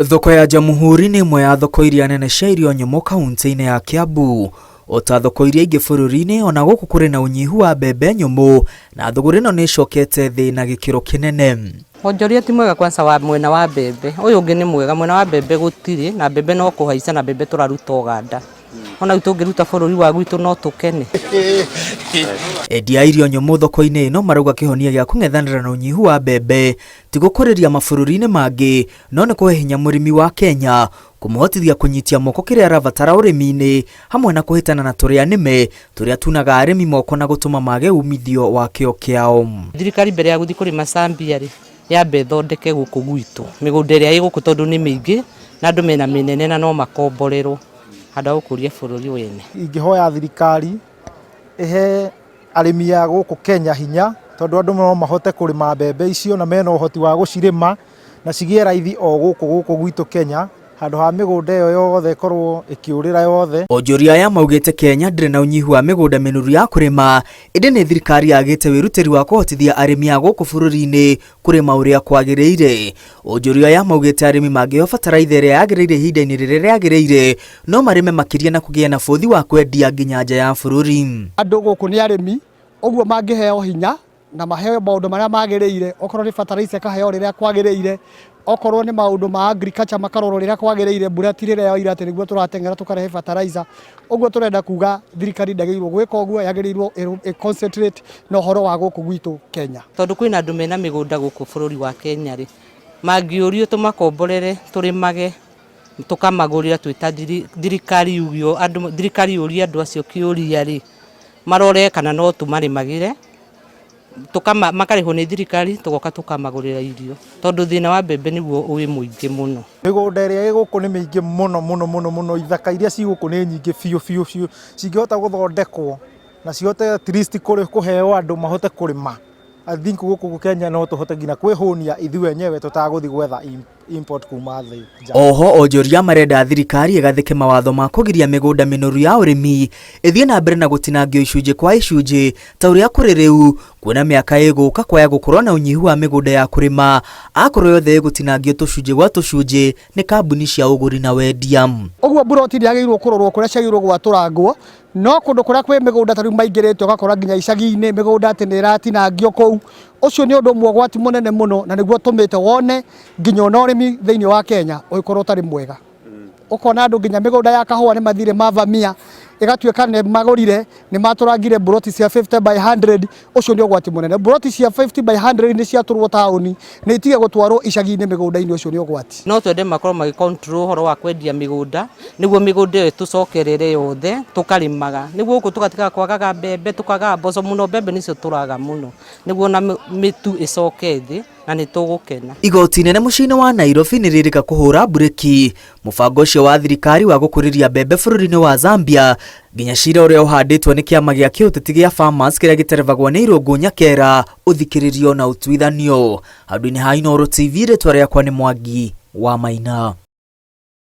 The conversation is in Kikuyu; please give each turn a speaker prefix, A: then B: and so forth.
A: Thoko ya Jamhuri nĩ ĩmwe ya thoko iria nene cia irio nyũmũ kaunti-inĩ ya Kiambu. O ta thoko iria ingĩ bũrũri-inĩ, ona gũkũ kũrĩ na ũnyihu wa mbembe nyũmũ na thũgũrĩ ĩno nĩ ĩcokete thĩ na gĩkĩro kĩnene.
B: Wonjoria ti mwega kwanza wa mwena wa mbembe, ũyũ ũngĩ nĩ mwega, mwena wa mbembe gũtirĩ na mbembe no kũhaica na mbembe tũraruta Ũganda. Ona rĩu tũngĩruta bũrũri wa gwitũ no tũkene.
A: Endia a irio nyũmũ thoko-inĩ ĩno marauga kĩhonia gĩa kũng'ethanĩra na ũnyihu wa mbembe ti gũkũrĩria mabũrũri-inĩ mangĩ no nĩ kũhe hinya mũrĩmi wa Kenya kũmũhotithia kũnyitia moko kĩrĩa arabatara ũrĩmi-inĩ hamwe na kũhĩtana na tũrĩa nĩme tũrĩa tunaga arĩmi moko na gũtũma mage umithio wa kĩo kĩao.
B: Thirikari mbere ya gũthiĩ kũrĩma Zambia rĩ, yambe ĩthondeke gũkũ gwitũ mĩgũnda ĩrĩa ĩ gũkũ tondũ nĩ mĩingĩ na andũ mena mĩnene na no makomborerwo handũ ha gũkũria bũrũri wene.
C: Ingĩhoya thirikari ĩhe arĩmi a gũkũ Kenya hinya tondũ andũ no mahote kũrĩma mbembe icio na mena ũhoti wa gũcirĩma na cigĩe raithi o gũkũ gũkũ gwitũ Kenya handũ ha mĩgũnda ĩyo yothe ĩkorwo ĩkĩũrĩra yothe.
A: Onjoria aya maugĩte Kenya ndĩrĩ na ũnyihu wa mĩgũnda mĩnoru ya kũrĩma ĩndĩ nĩ thirikari yagĩte wĩrutĩri wa kũhotithia arĩmi a gũkũ bũrũri-inĩ kũrĩma ũrĩa kwagĩrĩire. Onjoria aya maugĩte arĩmi mangĩheo bataraitha ĩrĩa yagĩrĩire ihinda-inĩ rĩrĩa rĩagĩrĩire no marĩme makĩria na kũgĩa na bũthi wa kwendia nginya nja ya bũrũri.
D: Andũ gũkũ nĩ arĩmi, ũguo mangĩheo hinya na maheo maũndũ marĩa magĩrĩire, okorwo nĩ fertilizer ĩkaheo rĩrĩa kwagĩrĩire, okorwo nĩ maũndũ ma agriculture makarorwo rĩrĩa kwagĩrĩire, mbura ti rĩrĩa yoira atĩ nĩguo tũrateng'era tũkarehe fertilizer. Ũguo tũrenda kuga thirikari ndagĩrĩirwo gwĩka ũguo, yagĩrĩirwo ĩ concentrate na ũhoro wa gũkũ gwitũ Kenya.
B: Tondũ kwĩna andũ mena mĩgũnda gũkũ bũrũri wa Kenya rĩ, mangĩũrio tũmakomborere tũrĩmage tũkamagũrĩra twĩ ta thirikari yuge andũ, thirikari yũrie andũ acio kĩũria rĩ, marore kana no tũmarĩmagĩre, makarĩhwo nĩ thirikari tũgoka tũkamagũrĩra irio, tondũ thĩna wa mbembe nĩguo wĩ mũingĩ mũno.
C: Mĩgũnda ĩrĩa ĩ gũkũ nĩ mĩingĩ mũno mũno mũno mũno, ithaka iria ciĩ gũkũ nĩ nyingĩ biũ biũ biũ, cingĩhota gũthondekwo na cihote at least kũheo andũ mahote kũrĩma, I think gũkũ Kenya no tũhote nginya kwĩhũnia ithuĩ enyewe tũtagũthiĩ gwetha import kuma thĩ nja.
A: Oho onjoria marenda thirikari ĩgathĩke mawatho ma kũgiria mĩgũnda mĩnoru ya ũrĩmi ĩthiĩ na mbere na gũtinangio icunjĩ kwa icunjĩ ta ũrĩa kũrĩ rĩu, kuona mĩaka ĩgũka kwaya gũkorwo na ũnyihu wa mĩgũnda ya kũrĩma akorwo yothe ĩgũtinangio tũcunjĩ gwa tũcunjĩ nĩ kambuni cia ũgũri na wendia.
D: Ũguo mburoti ndĩagĩrĩirwo kũrorwo kũrĩa ciagĩrĩirwo gwatũrangwo, no kũndũ kũrĩa kwĩ mĩgũnda ta rĩu maingĩrĩte ũgakora nginya icagi-inĩ mĩgũnda atĩ nĩ ĩratinangio kũu, ũcio nĩ ũndũ ũmwe ũgwati mũnene mũno na nĩguo ũtũmĩte wone nginya ona ũrĩmi thĩinĩ wa Kenya ũgĩkorwo ũtarĩ mwega. Ũkona andũ nginya mĩgũnda ya kahũa nĩ mathire mavamia, ĩgatuĩka nĩ magũrire nĩ matũrangire mburoti cia 50 by 100, ũcio nĩ ũgwati mũnene. Mburoti cia 50 by 100 nĩ ciatũrwo taũni, nĩ itige gũtwarwo icagi-inĩ mĩgũnda-inĩ, ũcio nĩ ũgwati.
B: No twende makorwo magĩ control ũhoro wa kwendia mĩgũnda, nĩguo mĩgũnda ĩyo ĩtũcokerere yothe tũkarĩmaga, nĩguo gũkũ tũgatigaga kwagaga mbembe, tũkagaga mboco, mũno mbembe nĩcio tũraga mũno, nĩguo ona mĩtu ĩcoke thĩ na nĩ tũgũkena.
A: Igoti inene mũciĩ-inĩ wa Nairobi nĩ rĩrĩka kũhũra mburĩki mũbango ũcio wa thirikari wa gũkũrĩria mbembe bũrũri-inĩ wa Zambia nginya cira ũrĩa ũhandĩtwo nĩ kĩama gĩa kĩũteti gĩa Farmers kĩrĩa gĩterebagwo nĩ Irũngũ Nyakera ũthikĩrĩrio na ũtuithanio. Handũ-inĩ ha Inooro TV rĩtwa rĩakwa nĩ Mwangi wa Maina.